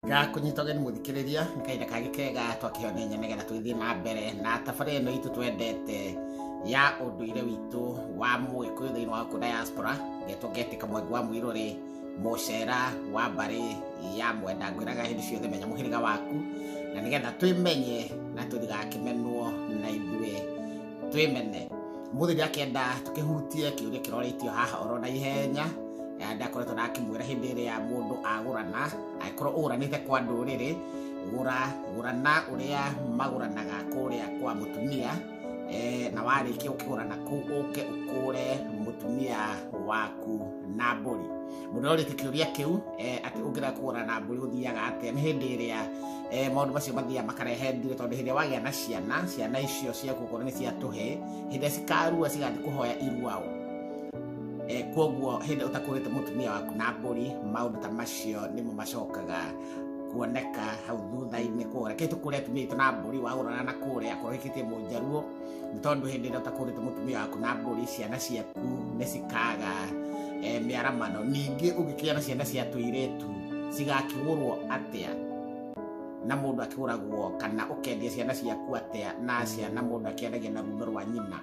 Ngakũnyita ũgeni mũthikĩrĩria nĩ kahinda kangĩ kega twakĩheo nĩ nyene nĩgetha tũgĩthiĩ na mbere na tabarĩra ĩno itũ twendete ya ũndũire witũ wa mũgĩkũyũ thĩinĩ wa gũkũ diaspora. Ngetwo ngetĩka Mwangi wa Mũirũrĩ, mũcera wa mbarĩ ya Mwenda. Ngwĩraga hĩndĩ ciothe menya mũhĩrĩga waku na nĩgetha twĩmenye na tũtigakĩmenwo na ithuĩ twĩmene. Mũthĩ ndakĩenda tũkĩhutie kĩũria kĩrorĩtio haha oro na ihenya. Ndakoretwo ndakĩmwĩra hĩndĩ ĩrĩa mũndũ agũrana, angĩkorwo ũgũranĩte kwa ndũrĩrĩ, gũrana ũrĩa magũranaga kũrĩa kwa mũtumia, na warĩkia gũkĩgũrana kũu ũke ũkũre mũtumia waku na mbũri. Mũndũ ũrorĩtie kĩũria kĩu, atĩ ũngĩrega kũgũrana na mbũri gũthiaga atĩa, nĩ hĩndĩ ĩrĩa maũndũ macio mathiaga makarehe ndirĩ, tondũ hĩndĩ ĩrĩa wagĩa na ciana, ciana icio ciaku okorwo nĩ cia tũhĩĩ, hĩndĩ ĩrĩa cikarua cigathiĩ kũhoya iruao. Kwoguo hĩndĩ ĩrĩa ũtakũrĩte mũtumia waku na mbũri, maũndũ ta macio nĩmo macokaga kuoneka hau thutha-inĩ. Kwoguo reke tũkũre atumia aitũ na mbũri, wagũrana na kũrĩa akorwo ũhikĩtie mũnjaruo, nĩ tondũ hĩndĩ ĩrĩa ũtakũrĩte mũtumia waku na mbũri, ciana ciaku nĩ cikaga mĩaramano. Ningĩ ũngĩkĩgĩa na ciana cia tũirĩtu cigakĩgũrwo atĩa, na mũndũ akĩgũragwo, kana ũkendia ciana ciaku atĩa, na ciana mũndũ akĩendagia na rume rwa nyina.